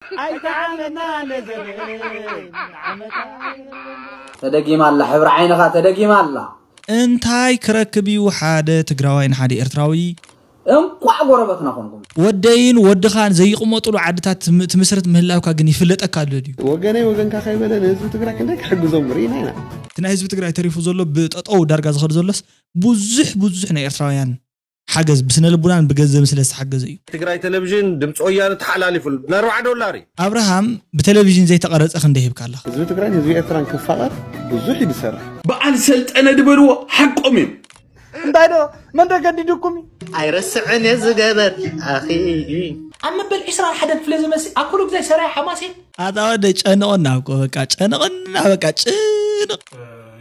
ኣይተዓመና ነዘበን ዓመታ ተደጊማ ኣላ፣ ሕብሪ ዓይንኻ ተደጊማ ኣላ። እንታይ ክረክብ እዩ ሓደ ትግራዋይ ንሓደ ኤርትራዊ? እንኳዕ ጎረበትና ኮንኩም። ወደይን ወድኻን ዘይቕመጥሉ ዓድታት ትም- ትምስርት ምህላውካ ግን ይፍለጠካ ኣሎ ድዩ? ወገነይ ወገንካ ከይበለ ንህዝቢ ትግራይ ክንደይ ክሕግዞም ርኢና ኢና። እቲ ናይ ህዝቢ ትግራይ ተሪፉ ዘሎ ብጠጠው ዳርጋ ዝኸድ ዘሎስ ብዙሕ ብዙሕ ናይ ኤርትራውያን ሓገዝ ብስነ ልቡናን ብገንዘብን ስለ ዝተሓገዘ እዩ። ትግራይ ቴሌቪዥን ድምፂ ወያነ ተሓላሊፉ ብኣርባዓ ዶላር እዩ። ኣብርሃም ብቴሌቪዥን ዘይተቐረፀ ክንደይ ሂብካ ኣለኻ? ህዝቢ ትግራይን ህዝቢ ኤርትራን ክፋቐር ብዙሕ እዩ ዝሰርሕ። በዓል ሰልጠነ ዝበልዎ ሓቆም እዮም። እንታይ ዶ መን ተገዲዱኩም እዩ? ኣይረስዕን እየ ዝገበር ኣኺ ኣብ መበል ዕስራን ሓደን ክፍለ ዘመን ኣብ ኩሉ ግዜ ሰራይ ሓማሴን ኣታ ወደ ጨንቕና እኮ በቃ ጨንቕና በቃ ጭንቕ።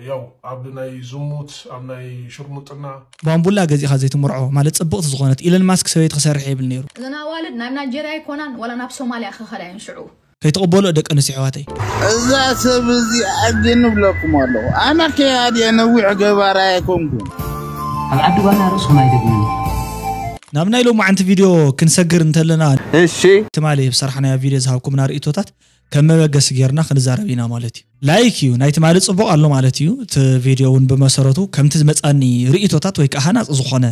ያው ኣብ ናይ ዝሙት ኣብ ናይ ሽርሙጥና ባምቡላ ገዚእኻ ዘይትምርዖ ማለት ፅብቕቲ ዝኾነት ኢለን ማስክ ሰበይቲ ክሰርሕ ይብል ነይሩ። እዘን ኣዋልድ ናብ ናይጀርያ ኣይኮናን ዋላ ናብ ሶማልያ ክኸዳ እየን ሽዑ። ከይትቕበሎ ደቂ ኣንስትዮ ኣሕዋተይ። እዛ ሰብ እዚኣ ግን እብለኩም ኣለኹ ኣነ ከያድየ ነዊሕ ገባር ኣይኮንኩን። ኣብ ዓዲ ጓና ርእስኹም ኣይደግምን። ናብ ናይ ሎማዓንቲ ቪድዮ ክንሰግር እንተለና እሺ ትማሊ ብሰርሓናዮ ቪድዮ ዝሃብኩምና ርእቶታት ከም መበገሲ ጌርና ክንዛረብ ኢና ማለት እዩ። ላይክ እዩ ናይ ትማሊ ፅቡቕ ኣሎ ማለት እዩ። እቲ ቪድዮ እውን ብመሰረቱ ከምቲ ዝመፃኒ ርእቶታት ወይ ከዓ ሃናፂ ዝኾነ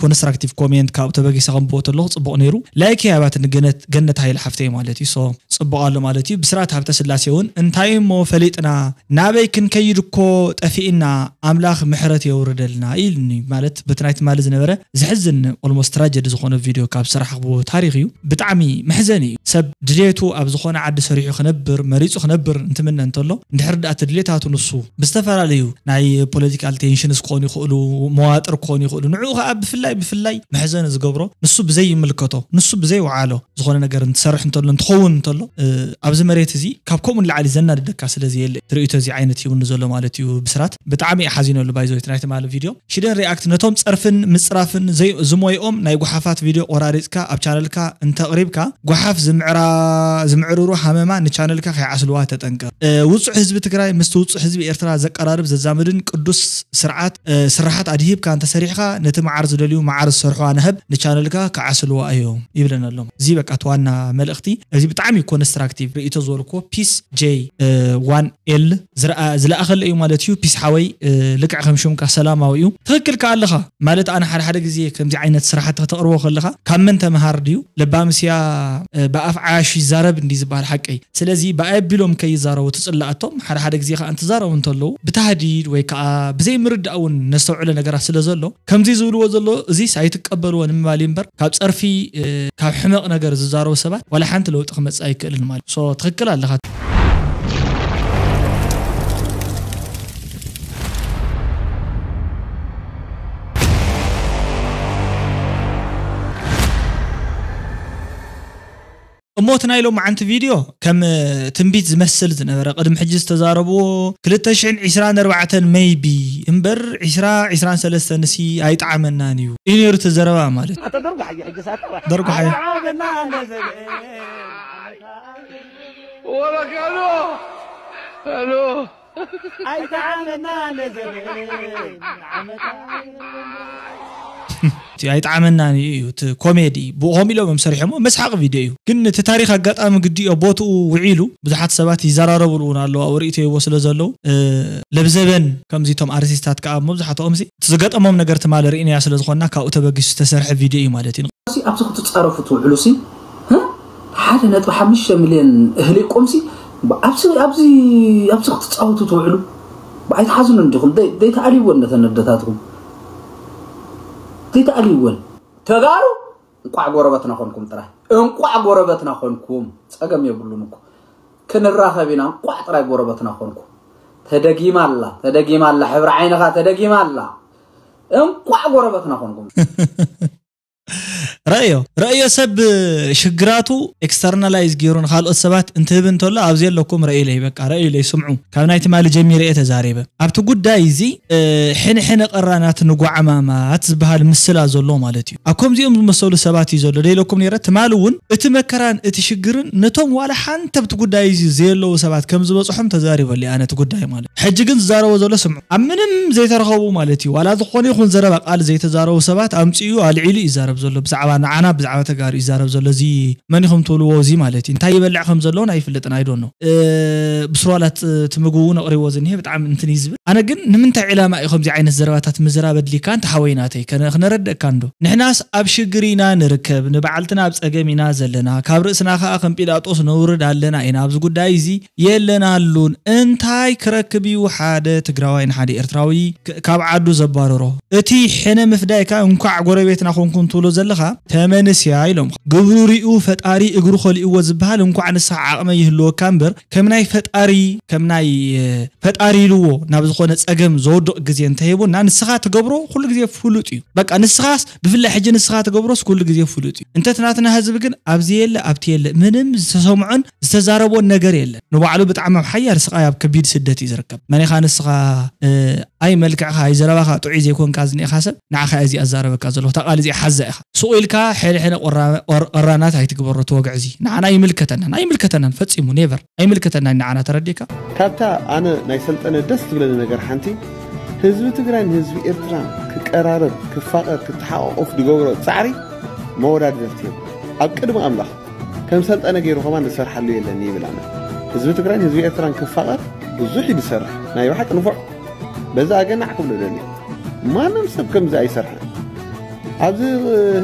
ኮንስትራክቲቭ ኮሜንት ካብኡ ተበጊሰ ከንብቦ ተለኹ ፅቡቕ ነይሩ። ላይክ እያ ያባትኒ ገነት ገነት ሃይለ ሓፍተይ ማለት እዩ። ሶ ፅቡቕ ኣሎ ማለት እዩ። ብስራት ሃብተ ስላሴ እውን እንታይ እሞ ፈሊጥና ናበይ ክንከይድ እኮ ጠፊእና ኣምላኽ ምሕረት የውርደልና ኢልኒ ማለት በቲ ናይ ትማሊ ዝነበረ ዘሕዝን almost tragedy ዝኾነ ቪድዮ ካብ ዝሰራሕኽዎ ታሪኽ እዩ። ብጣዕሚ መሕዘኒ እዩ። ሰብ ድሌቱ ኣብ ዝኾነ ዓዲ ሰሪሑ ክነብር መሪፁ ክነብር እንትምነ እንተሎ እንድሕር ደኣ እቲ ድሌታቱ ንሱ ብዝተፈላለዩ ናይ political tensions ክኾኑ ይኽእሉ መዋጥር ክኾኑ ይኽእሉ ንዕኡ ከዓ ብፍላይ ብፍላይ መሕዘኒ ዝገብሮ ንሱ ብዘይምልከቶ ንሱ ብዘይወዓሎ ዝኾነ ነገር እንትሰርሕ እንተሎ እንትኸውን እንተሎ ኣብዚ መሬት እዚ ካብ ከምኡ ንላዕሊ ዘናድደካ ስለዚ የለ ትርኢቶ እዚ ዓይነት ሂቡኒ ዘሎ ማለት እዩ። ብስራት ብጣዕሚ እየ ሓዚነሉ ባይዞ ናይቲ ማለት ቪድዮ ሽደን ሪኣክት ነቶም ፀርፍን ምፅራፍን ዝሞይኦም ናይ ጓሓፋት ቪድዮ ቆራሪፅካ ኣብ ቻነልካ እንተቕሪብካ ጓሓፍ ዝምዕርሩ ሃመማ ንቻነልካ ከይዓስልዋ ተጠንቀቕ። ውፁዕ ህዝቢ ትግራይ ምስቲ ውፁዕ ህዝቢ ኤርትራ ዘቀራርብ ዘዛምድን ቅዱስ ስርዓት ስራሓት ኣድሂብካ እንተሰሪሕኻ ነቲ መዓር ዝደልዩ መዓር ዝሰርሑ ኣናህብ ንቻነልካ ክዓስልዋ እዮም ይብለና ኣሎ። እዚ በቃ እቲ ዋና መልእኽቲ እዚ ብጣዕሚ ኮንስትራክቲቭ ርእቶ ዝበልኩዎ ፒስ ጄ ዋን ኤል ዝለኣኸለ እዩ ማለት እዩ። ፒስ ሓወይ ልክዕ ከም ሽምካ ሰላማዊ እዩ። ትኽክል ከኣ ኣለኻ ማለት ኣነ ሓደ ሓደ ግዜ ከምዚ ዓይነት ስራሕቲ ከተቕርቦ ከለኻ ካብ መን ተምሃር ድዩ ለባምስያ ብኣፍ ዓያሽ ይዛረብ እንዲ ዝበሃል ሓቀይ ስለዚ ብኣይ ኣቢሎም ከይዛረቡ ትፅላኣቶም ሓደ ሓደ ግዜ ከዓ እንትዛረቡ እንተለዉ ብታህዲድ ወይ ከዓ ብዘይምርዳእ እውን ነስተውዕሎ ነገራት ስለ ዘሎ ከምዚ ዝብልዎ ዘሎ እዚስ ኣይትቀበልዎ ንምባል እዩ እምበር ካብ ፀርፊ ካብ ሕመቕ ነገር ዝዛረቡ ሰባት ዋላ ሓንቲ ለውጢ ክመፅእ ኣይክእልን ማለት so ትኽክል ኣለኻ። እሞ እቲ ናይ ሎማዓንቲ ቪድዮ ከም ትንቢት ዝመስል ዝነበረ ቅድሚ ሕጂ ዝተዛረብዎ ክልተ ሽሕን ዕስራን ኣርባዕተን maybe እምበር ዕስራ ዕስራን ሰለስተንሲ ኣይጠዓመናን እዩ እዩ ነይሩ እቲ ዘረባ ማለት እዩ። ደርጉሓዮ ሕጂ ሳተዋ ደርጉሓዮ። ወበከሎ ሎ ኣይተዓመና ነዘበን ዓመታ እቲ ኣይጠዓመናን እዩ እዩ እቲ ኮሜዲ ብኡ ከም ኢሎም እዮም ሰሪሖሞ መስሓቂ ቪድዮ እዩ ግን እቲ ታሪክ ኣጋጣሚ ግዲኦ ቦትኡ ውዒሉ ብዙሓት ሰባት ይዘራረብሉ እውን ኣለዉ ኣብኡ ርእይቶ ይቦ ስለ ዘለዉ ለብዘበን ከምዚ እቶም ኣርቲስታት ከዓ መብዛሕትኦም ሲ እቲ ዝገጠሞም ነገር ትማሊ ርኢናያ ስለ ዝኾንና ካብኡ ተበጊሱ ዝተሰርሐ ቪድዮ እዩ ማለት እዩ ኣብዚ ክትፃረፉ ትውዕሉ ሲ ሓደ ነጥቢ ሓሙሽተ ሚልዮን እህሊ ቆምሲ ኣብዚ ኣብዚ ኣብዚ ክትፃወቱ ትውዕሉ ብኣይ ትሓዝኑ እንዲኹም ዘይተኣልይወን ነተን ኣደታትኩም ዘይተኣልይወን ተጋሩ እንቋዕ ጎረበትና ኮንኩም ጥራይ እንቋዕ ጎረበትና ኮንኩም ፀገም የብሉን እኮ ክንራኸብ ኢና እንቋዕ ጥራይ ጎረበትና ኮንኩም ተደጊማ ኣላ ተደጊማ ኣላ ሕብሪ ዓይንኻ ተደጊማ ኣላ እንቋዕ ጎረበትና ኮንኩም ረእዮ ረእዮ ሰብ ሽግራቱ ኤክስተርናላይዝ ገይሩ ንካልኦት ሰባት እንትህብ እንተሎ ኣብዚ ኣለኩም ረእዩለይ በቃ ረእዩለይ ስምዑ ካብ ናይ ትማሊ ጀሚረ እየ ተዛሪበ ኣብቲ ጉዳይ እዚ ሕንሕነ ቀራናት ንጓዓማማት ዝበሃል ምስላ ዘሎ ማለት እዩ ኣብ ከምዚኦም ዝመሰሉ ሰባት እዩ ዘሎ ደይለኩም ነይረ ትማሊ እውን እቲ መከራን እቲ ሽግርን ነቶም ዋላ ሓንቲ ኣብቲ ጉዳይ እዚ ዘየለዉ ሰባት ከም ዝበፅሖም ተዛሪበሉ ኣነ እቲ ጉዳይ ማለት ሕጂ ግን ዝዛረቦ ዘሎ ስምዑ ኣብ ምንም ዘይተረኸቡ ማለት እዩ ዋላ ዝኾነ ይኹን ዘረባ ቃል ዘይተዛረቡ ሰባት ኣምፅኡ ኣልዒሉ ይዛረብ ዘሎ ብዛዕባ ንዓና ብዛዕባ ተጋሩ ይዛረብ ዘሎ እዚ መን ኢኹም ትብልዎ እዚ ማለት እዩ እንታይ ይበልዕ ከም ዘለውን ኣይፍልጥን ኣይዶኖ ብስሯላት እቲ ምግቡ እውን ኣቕሪቦ ዝኒሄ ብጣዕሚ እንትን እዩ ዝብል ኣነ ግን ንምንታይ ዕላማ እዩ ከምዚ ዓይነት ዘረባታት ምዝራብ ኣድሊካ እንተ ሓወይ ናተይ ከነ- ክነረድእካ እንዶ ንሕናስ ኣብ ሽግር ኢና ንርከብ ንባዕልትና ኣብ ጸገም ኢና ዘለና ካብ ርእስና ከዓ ከም ጲላጦስ ነውርድ ኣለና ኢና ኣብዚ ጉዳይ እዚ የለናሉን እንታይ ክረክብ እዩ ሓደ ትግራዋይ ንሓደ ኤርትራዊ ክ- ካብ ዓዱ ዘባረሮ እቲ ሕነ ምፍዳይ ከኣ እንኳዕ ጎረቤትና ኮንኩም ትብሎ ዘለኻ ተመንስያ ኢሎም ግብሩ ሪኡ ፈጣሪ እግሩ ከሊእዎ ዝበሃል እንኳዕ ንስኻ ዓቕመ ይህልወካ እምበር ከም ናይ ፈጣሪ ከም ናይ እ፣ ፈጣሪ ኢልዎ ናብ ዝኾነ ጸገም ዘወድቕ ግዜ እንተሂቡና ንስኻ ትገብሮ ኩሉ ግዜ ፍሉጥ እዩ በቃ ንስኻስ ብፍላይ ሕጂ ንስኻ ትገብሮስ ኩሉ ግዜ ፍሉጥ እዩ እንተ ትናትና ህዝቢ ግን ኣብዚ የለ ኣብቲ የለ ምንም ዝተሰምዖን ዝተዛረቦን ነገር የለን ንባዕሉ ብጣዕሚ ኣብ ሓያል ስቓይ ኣብ ከቢድ ስደት እዩ ዝርከብ መን ኢኻ ንስኻ እ፣ ኣይ መልክዕኻ ኣይ ዘረባኻ ጥዑይ ዘይኮንካ ዝኒኤኻ ሰብ ንዓኻ እያ እዚኣ ዝዛረበካ ዘለኹ እታ ቃል እዚኣ ሓዛ ኢኻ ሱቕ ኢልካ ሕነ ሕነ ቆራ- ቆር- ቆራናት ኣይትግበሮ እቲ ወግዒ እዚ ንዓና ኣይምልከተናን ኣይምልከተናን ፈጺሙ ኔቨር ኣይምልከተናን ንዓና ተረዲእካ ካብታ ኣነ ናይ ሰልጠነ ደስ ትብለኒ ነገር ሓንቲ ህዝቢ ትግራይ ንህዝቢ ኤርትራ ክቀራረብ ክፋቐር ክተሓቋቆፍ ዝገብሮ ፃዕሪ መወዳድርቲ እዮም ኣብ ቅድሚ ኣምላኽ ከም ሰልጠነ ገይሩ ከማን ዝሰርሓሉ የለን ይብል ኣነ ህዝቢ ትግራይን ህዝቢ ኤርትራን ክፋቐር ብዙሕ እዩ ዝሰርሕ ናይ ብሓቂ ንፉዕ በዛ ኣገናዕ ክብሎ ደሊ ማንም ሰብ ከምዚ ኣይሰርሐን ኣብዚ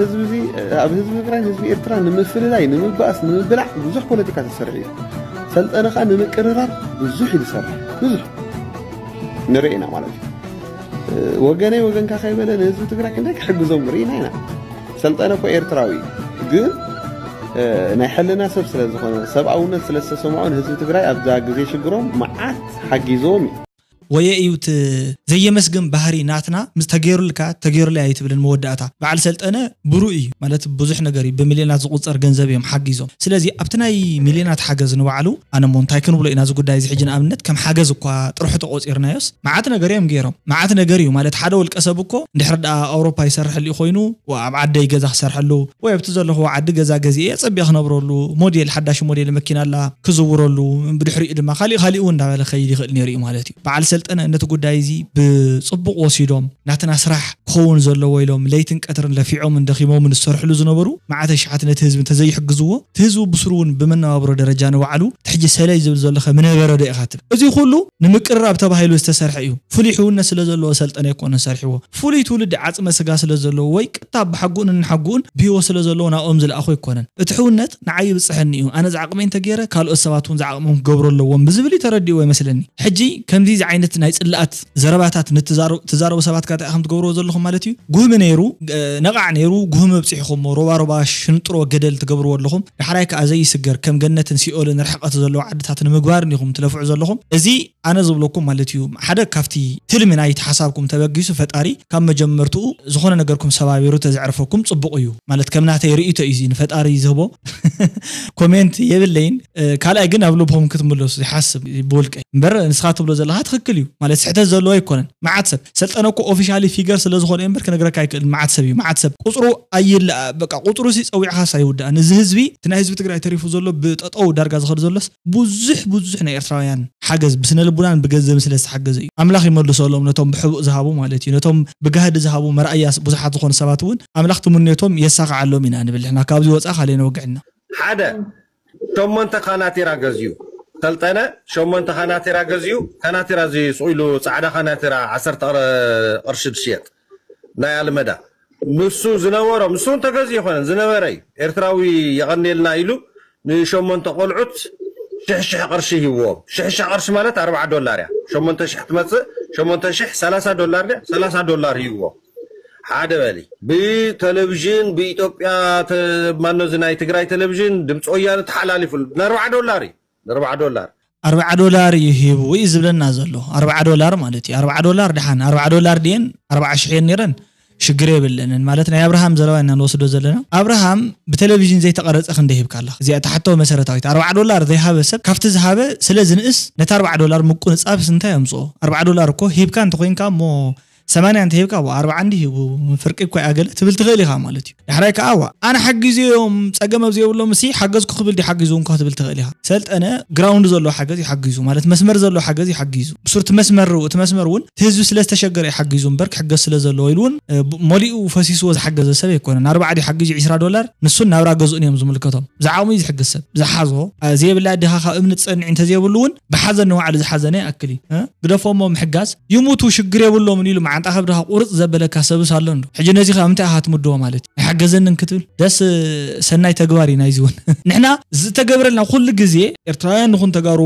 ህዝቢ እዚ ኣብ ህዝቢ ትግራይ ህዝቢ ኤርትራ ንምፍልላይ ንምባእስ ንምብላዕ ብዙሕ ፖለቲካ ተሰርሑ እዩ ሰልጠነ ከዓ ንምቅርራብ ብዙሕ እዩ ዝሰርሕ ብዙሕ ንርኢ ኢና ማለት እዩ ወገነይ ወገንካ ከይበለ ንህዝቢ ትግራይ ክንደይ ክሕግዞም ርኢና ኢና ሰልጠነ እኮ ኤርትራዊ እዩ ግን ናይ ሕልና ሰብ ስለ ዝኾነ ሰብኣውነት ስለ ዝተሰምዖ ንህዝቢ ትግራይ ኣብዛ ግዜ ሽግሮም መዓት ሓጊዞም እዩ ወየ እዩ እቲ ዘየመስግን ባህሪ ናትና ምስ ተገይሩልካ ተገይሩለይ ኣይትብልን መወዳእታ በዓል ሰልጠነ ብሩእ እዩ ማለት ብዙሕ ነገር እዩ ብሚልዮናት ዝቁፀር ገንዘብ እዮም ሓጊዞም ስለዚ ኣብቲ ናይ ሚልዮናት ሓገዝ ንባዕሉ ኣነ ሞ እንታይ ክንብሎ ኢና እዚ ጉዳይ እዚ ሕጂ ንኣብነት ከም ሓገዝ እኳ ጥርሑ ተቆፂርናዮስ መዓት ነገር እዮም ገይሮም መዓት ነገር እዩ ማለት ሓደ ውልቀ ሰብ እኮ እንድሕር ደኣ ኣውሮፓ ይሰርሐሉ ኮይኑ ኣብ ዓደይ ገዛ ክሰርሐሉ ወይ ኣብቲ ዘለኹዎ ዓዲ ገዛ ገዚኤ ኣጸቢቐ ክነብረሉ ሞዴል ሓዳሽ ሞዴል መኪና ኣላ ክዝውረሉ ብድሕሪኡ ድማ ካሊእ ካሊእ እውን እንዳበለ ክኸይድ ይኽእል ነይሩ እዩ ማለት እዩ። በዓል ሰልጠነ ነቲ ጉዳይ እዚ ብጽቡቕ ወሲዶም ናትና ስራሕ ክኸውን ዘለዎ ኢሎም ለይትን ቀትርን ለፊዖምን ደኺሞምን ዝሰርሕሉ ዝነበሩ መዓት ኣሽሓት ነቲ ህዝቢ እንተዘይሕግዝዎ እቲ ህዝቢ ብስሩ እውን ብመነባብሮ ደረጃ ንባዕሉ እቲ ሕጂ ሰለይ ዝብል ዘሎ ከ ምነበረ ዶ ኢኻ ትብል? እዚ ኩሉ ንምቅርራብ ተባሂሉ ዝተሰርሐ እዩ። ፍሉይ ሕውነት ስለ ዘለዎ ሰልጠነ ኣይኮነን ሰርሕዎ። ፍሉይ ትውልዲ ዓጽመ ስጋ ስለ ዘለዎ ወይ ቀጥታ ኣባሓጉኡን እነሓጉኡን ብህይወት ስለ ዘለዉ ናብኦም ዝለኣኹ ኣይኮነን። እቲ ሕውነት ንዓይ ይብጽሐኒ እዩ። ኣነ ዝዓቕመይ እንተገይረ ካልኦት ሰባት እውን ዝዓቕሞም ክገብሩ ኣለዎም ብዝብል እዩ ተረዲእዎ ይመስለኒ። ሕጂ ከምዚ ዓይነት ናይ ጽልኣት ዘረባታት ንትዛረቡ ሰባት ከ እንታይ ኢኹም ትገብርዎ ዘለኹም ማለት እዩ? ጉህሚ ነይሩ፣ ነቓዕ ነይሩ፣ ጉህሚ ኣብጺሕኹሞ፣ ሮባ ሮባ ሽንጥሮ ገደል ትገብርዎ ኣለኹም። ዳሕራይ ከኣ ዘይስገር ከም ገነትን ሲኦልን ርሕቐት ዘለዎ ዓድታት ንምግባር እንዲኹም ትለፍዑ ዘለኹም። እዚ ኣነ ዝብለኩም ማለት እዩ ሓደ ካብቲ ትልሚ ናይቲ ሓሳብኩም ተበጊሱ ፈጣሪ ካብ መጀመርትኡ ዝኾነ ነገርኩም ሰባቢሩ ተዘዕርፈኩም ጽቡቕ እዩ ማለት ከም ናተይ ርእይቶ እዩ ንፈጣሪ ዝህቦ ኮሜንት የብለይን ካልኣይ ግን ኣብ ልብኹም ክትምለሱ ይሓስብ ብውልቀይ እምበር ንስኻ ትብሎ ዘለኻ ትኽክል እዩ ማለት ስሕተት ዘለዎ ኣይኮነን መዓት ሰብ ሰልጠነ እኮ ኦፊሻሊ ፊገር ስለ ዝኾነ እምበር ክነግረካ ኣይክእል መዓት ሰብ እዩ መዓት ሰብ ቁፅሩ ኣይላ በቃ ቁፅሩ ሲ ፀዊዕኻስ ኣይውዳእን እዚ ህዝቢ እቲ ናይ ህዝቢ ትግራይ ተሪፉ ዘሎ ብጠጠው ዳርጋ ዝኸድ ዘሎስ ብዙሕ ብዙሕ ናይ ኤርትራውያን ሓገዝ ብስነ ልቡናን ብገንዘብን ስለ ዝተሓገዘ እዩ ኣምላኽ ይመልሰሎም ነቶም ብሕቡእ ዝሃቡ ማለት እዩ ነቶም ብጋህዲ ዝሃቡ መርኣያ ብዙሓት ዝኾኑ ሰባት እውን ኣምላኽ ትምኔቶም የሳኽዓሎም ኢና ንብል ንሕና ካብዚ ወፃ ካልእ ነወግዕና ሓደ ሸሞንተ ካናቴራ ገዝዩ ሰልጠነ ሸሞንተ ካናቴራ ገዝዩ ካናቴራ እዚ ስቑ ኢሉ ፃዕዳ ካናቴራ ዓሰርተ ቅርሺ ዝሽየጥ ናይ ኣልመዳ ንሱ ዝነበሮ ንሱ እውን ተገዝኡ ይኮነን ዝነበረ እዩ ኤርትራዊ የቐንየልና ኢሉ ንሸሞንተ ቆልዑት ሽሕ ሽሕ ቅርሺ ሂብዎም ሽሕ ሽሕ ቅርሺ ማለት ኣርባዓ ዶላር እያ ሸሞንተ ሽሕ ትመፅእ ሸሞንተ ሽሕ ሰላሳ ዶላር ድያ ሰላሳ ዶላር ሂብዎም ሓደ በሊ ብቴሌቪዥን ብኢትዮጵያ ማኖ እዚ ናይ ትግራይ ቴሌቪዥን ድምፂ ወያነ ተሓላሊፉ ንኣርባዓ ዶላር እዩ ንኣርባዓ ዶላር ኣርባዓ ዶላር እዩ ሂቡ እዩ ዝብለና ዘሎ ኣርባዓ ዶላር ማለት እዩ ኣርባዓ ዶላር ድሓን ኣርባዓ ዶላር ድየን ኣርባዓ ሽሕ እየን ነይረን ሽግር የብለንን ማለት ናይ ኣብርሃም ዘረባ ኢና ንወስዶ ዘለና ኣብርሃም ብቴሌቪዥን ዘይተቐረፀ ክንደ ሂብካ ኣለኻ እዚኣ ተሓቶ መሰረታዊት ኣርባዓ ዶላር ዘይሃበ ሰብ ካብቲ ዝሃበ ስለ ዝንእስ ነቲ ኣርባዓ ዶላር ምቁንፃብስ እንታይ ኣምፅኦ ኣርባዓ ዶላር እኮ ሂብካ እንተኮይንካ እሞ ሰማንያ እንተሂብካ፣ ዋ፣ ኣርብዓ እንዲ ሂቡ፣ ፍርቂ እኮ እያ ገለ ትብል ትኽእል ኢኻ ማለት እዩ። ዳሕራይ ከኣ፣ ዋ፣ ኣነ ሓጊዘዮም፣ ጸገም ኣብ ዘይብሎም፣ እሲ ሓገዝኩ ክብል ድዩ ሓጊዙ እንኳ ትብል ትኽእል ኢኻ። ሰልጠነ ግራውንድ ዘሎ ሓገዝ ይሓጊዙ፣ ማለት መስመር ዘሎ ሓገዝ ይሓጊዙ። ብሱር እቲ መስመር፣ እቲ መስመር እውን እቲ ህዝቢ ስለ ዝተሸገረ ይሓጊዙ እምበር ክሕገዝ ስለ ዘለዎ ኢሉ እውን፣ እ፣ ብ-፣ መሊኡ ፈሲስዎ ዝሓገዘ ሰብ ኣይኮነን። ኣርብዓ ድዩ ሓጊዙ ዒስራ ዶላር፣ ንሱን ናብራ ገዝኡን እዮም ዝምልከቶም። ብዛዕባኡ እዩ ዝሕግዝ ሰብ። ዝሓዞ፣ እ፣ ዘይብላ ድኻ ካብ እምኒ ትጸንዕ እንተዘይብሉ እውን ብሓዘን ንባዕሉ ዝሓዘነ ይኣክል እዩ። እ? ግደፎሞ ምሕጋዝ፣ ይሙቱ ሽግር የብሎምን ኢሉ መዓንጣ ከብድኻ ቁርጽ ዘበለካ ሰብስ ኣሎ እንዶ። ሕጂ ነዚ ኸኣ ምንታይ ኢኻ ትምድቦ ማለት እዩ? ኣይሓገዘንን ክትብል? ደስ ሰናይ ተግባር እዩ ናይዚ እውን። ንሕና ዝተገብረልና ኩሉ ግዜ ኤርትራውያን ንኹን ተጋሩ፣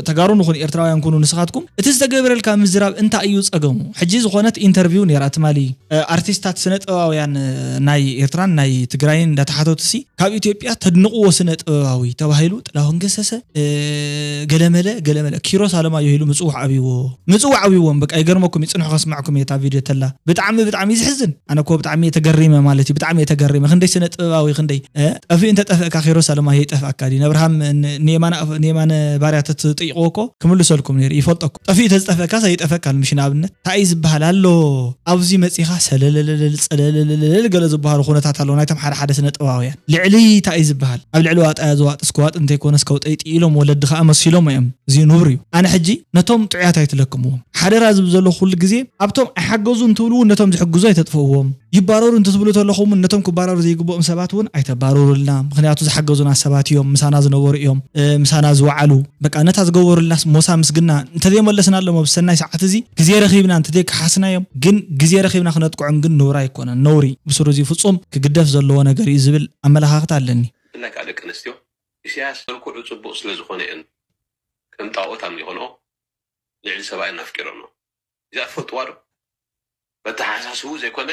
ተጋሩ ንኹን ኤርትራውያን ኩኑ ንስኻትኩም፣ እቲ ዝተገብረልካ ምዝራብ እንታይ እዩ ጸገሙ? ሕጂ ዝኾነት ኢንተርቪው ነይራ ትማሊ፣ እ፣ ኣርቲስታት ስነ ጥበባውያን፣ እ፣ ናይ ኤርትራን ናይ ትግራይን እንዳተሓተቱ ሲ ካብ ኢትዮጵያ ተድንቕዎ ስነ ጥበባዊ ተባሂሉ ጥላሁን ገሰሰ፣ እ፣ ገለመለ፣ ገለመለ፣ ኪሮስ ኣለማየሁ ኢሉ ምጽዋዕ ኣብይዎ። ምጽዋዕ ኣብይዎም፣ በቃ ይገርመኩም፣ ይጽንሑ ከስማዕኩም እየ እታ ቪድዮ ተላ። ብጣዕሚ፣ ብጣዕሚ እዩ ዝሕዝን። ኣነ እኮ ብጣዕሚ እየ ተገሪመ ማለት እዩ፣ ብጣዕሚ እየ ተገሪመ። ክንደይ ስነ ጥበባዊ፣ ክንደይ፣ እ፣ ጠፊኡ እንተጠፍእካ ኪሮስ ኣለማየሁ ይጠፍኣካ ድዩ? ነብርሃም ን-፣ ንየማነ ኣፍ-፣ ንየማነ ባርያ ተትጥይቕዎ እኮ ክምልሰልኩም ነይሩ፣ ይፈልጠኩም። ጠፊኡ ተዝጠፍእካ ሰ ይጠፍእካ፣ ምሽ ንኣብነት። እንታይ እዩ ዝበሃል ኣሎ? ኣብዚ መጺኻ ሰለለለለል፣ ጸለለለለል ገለ ዝበሃሉ ኩነታት ኣለዉ፣ ናይቶም ሓደ ሓደ ስነ ጥበባውያን። ልዕሊ እንታይ እዩ ዝበሃል? ኣብ ልዕሊ ዋጣ እዚ ዋጥስ ክዋጥ እንተይኮነስ ከውጠይጢ ኢሎም ወለዲ ከኣ መሲሎም እዮም። እዚ ንቡር እዩ። ኣነ ሕጂ ነቶም ጥዑያት ኣይትለክምዎም። ሓደራ ዝብል ዘለኹ ኩሉ ግዜ ኣብቶም ኣይሓገዙን ትብሉ እውን ነቶም ዝሕግዙ ኣይተጥፍእዎም። ይባረሩ እንትትብሉ ተለኹም እውን ነቶም ክባረሩ ዘይግብኦም ሰባት እውን ኣይተባረሩልና። ምኽንያቱ ዝሓገዙና ሰባት እዮም፣ ምሳና ዝነበሩ እዮም፣ እ፣ ምሳና ዝወዓሉ። በቃ ነታ ዝገበሩልና ሞሳ ምስግና እንተዘይመለስናሎም ኣብ ሰናይ ሰዓት እዚ ግዜ ረኺብና እንተዘይከሓስናዮም፣ ግን ግዜ ረኺብና ክነጥቅዖም ግን ነውሪ ኣይኮነን። ነውሪ ብስሩ እዚ ፍጹም ክግደፍ ዘለዎ ነገር እዩ ዝብል ኣመለኻኽታ ኣለኒ። ብፍላይ ከዓ ደቂ ኣንስትዮ ኢሳያስ መልክዑ ጽቡቕ ስለ ዝኾነ እየን ከም ጣኦት ኣምሊኾንኦ ልዕሊ ሰብኣየን ኣፍቂረንኦ። እዚኣ ትፈልጥዋ ዶ? በተሓሳስቡ ዘይኮነ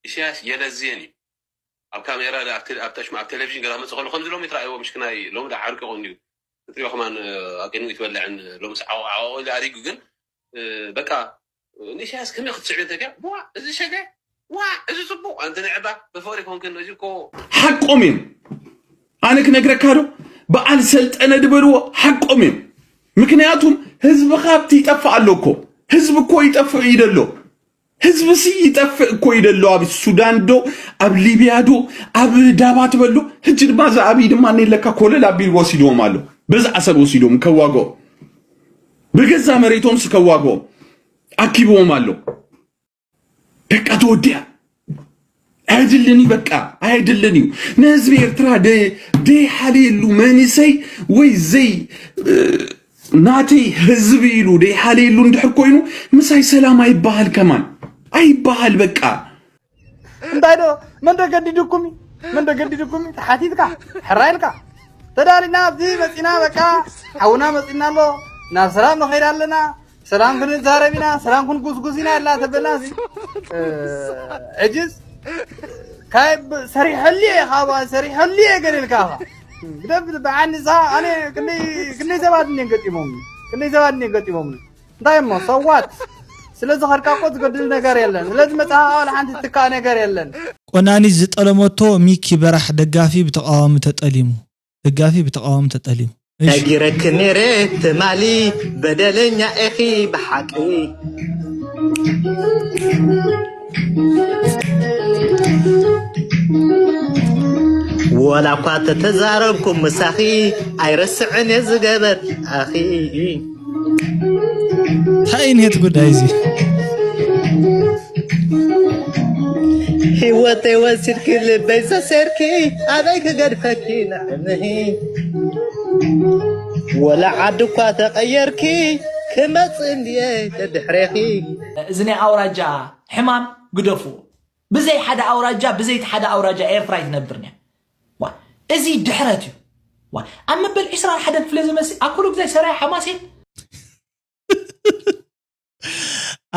ኢሳያስ የለዝየን እዩ። ኣብ ካሜራ ዳ-፣ ኣብ ቴ-፣ ኣብ ተሽማ-፣ ኣብ ቴሌቪዥን ገና መጽእ ከሎ ከምዚ ሎሚ ትረኣይዎ ምሽክናይ ሎሚ ዳ ዓርቂ ቆንዩ ክትሪኦ ከማን፣ እ፣ ኣቅድሚኡ ትበልዕን ሎሚ ሰዓው ዓው ኢሉ ኣሪጉ ግን፣ እ፣ በቃ ንኢሳያስ ከመይ ክትስዕብ እንተ ዲያ? ዋ፣ እዚ ሸገ፣ ዋ፣ እዚ ጽቡቕ፣ ኣንቲ ንዕባ፣ ብፍቕሪ ኮንክን፣ እዚ እኮ ሓቆም እዮም። ኣነ ክነግረካ ዶ? በዓል ሰልጠነ ድበልዎ ሓቆም እዮም። ምክንያቱም ህዝቢ ካብቲ ይጠፍእ ኣሎ እኮ። ህዝቢ እኮ ይጠፍእ እዩ ደሎ። ህዝብሲ ይጠፍእ እኮ እዩ ደሎ። ኣብ ሱዳን ዶ፣ ኣብ ሊብያ ዶ፣ ኣብ ዳባ ትበሎ። ሕጂ ድማ እዚ ኣብይ ድማ እኔ ለካ ኮለል ኣቢሉ ወሲድዎም ኣሎ። በዚ ዓሰብ ወሲዶም ከዋግኦም። ብገዛ መሬቶምስ ከዋግኦም ኣኪብዎም ኣሎ። በቃ ተወዲኣ። ኣይድልን እዩ በቃ፣ ኣይድልን እዩ። ንህዝቢ ኤርትራ ደ-፣ ደይሓልየሉ መንእሰይ ወይ ዘይ-፣ እ፣ ናተይ ህዝቢ ኢሉ ደይሓልየሉ እንድሕር ኮይኑ ምሳይ ሰላም ኣይበሃል ከማን። ኣይበሃል በቃ። እንታይ ዶ፣ መን ዶ ገዲዱኩም እዩ? መን ዶ ገዲዱኩም እዩ? ተሓቲትካ፣ ሕራይ ኢልካ። ተዳሊና ኣብዚ መጺና በቃ፣ ሓውና መጺና ኣሎ፣ ናብ ሰላም ንኸይድ ኣለና፣ ሰላም ክንዛረብ ኢና፣ ሰላም ክንጉስጉስ ኢና ኢላ ተበልና እዚ። እ፣ ሕጅስ፣ ካይ ብ-፣ ሰሪሐሉ እየ ካባ፣ ሰሪሐሉ እየ ገለ ኢልካ ኢኻ። ግደፍ ብዓኒ ሳ-፣ ኣነ ክንደይ፣ ክንደይ ሰባት እንድዮም ገጢሞምኒ? ክንደይ ሰባት እንድዮም ገጢሞምኒ? እንታይ እሞ፣ so what? ስለ ዝኸድካ እኮ ዝገድል ነገር የለን። ስለ ዝመጻኻ ዋላ ሓንቲ ትካእ ነገር የለን። ቆናኒት ዝጠለመቶ ሚኪ በራሕ ደጋፊ ብተቃዋሚ ተጠሊሙ። ደጋፊ ብተቃዋሚ ተጠሊሙ። እሺ። ነጊረኪ ነይረ ትማሊ በደለኛ ኢኺ ብሓቂ። ወላ እኳ ተተዛረብኩ ምሳኺ ኣይረስዕን እየ ዝገበርኩ ኣኺ። እንታይ ዓይነት ጉዳይ እዚ? ህይወተይ ወሲድኪ ልበይ ሰሴርኪ ኣበይ ክገድፈኪ ንዕንኺ። ወላ ዓዲ እኳ ተቐየርኪ ክመጽእ እንድየ ደድሕሬኺ። እዚ ናይ ኣውራጃ ሕማም ግደፉ። ብዘይ ሓደ ኣውራጃ፣ ብዘይ እቲ ሓደ ኣውራጃ ኤርትራ ኣይትነብርን እያ። ዋ፣ እዚ ድሕረት እዩ። ዋ፣ ኣብ መበል ዕስራን ሓደን ክፍለ ዘመን ሲ፣ ኣብ ኩሉ ግዜ ሰራያ ሓማሴን።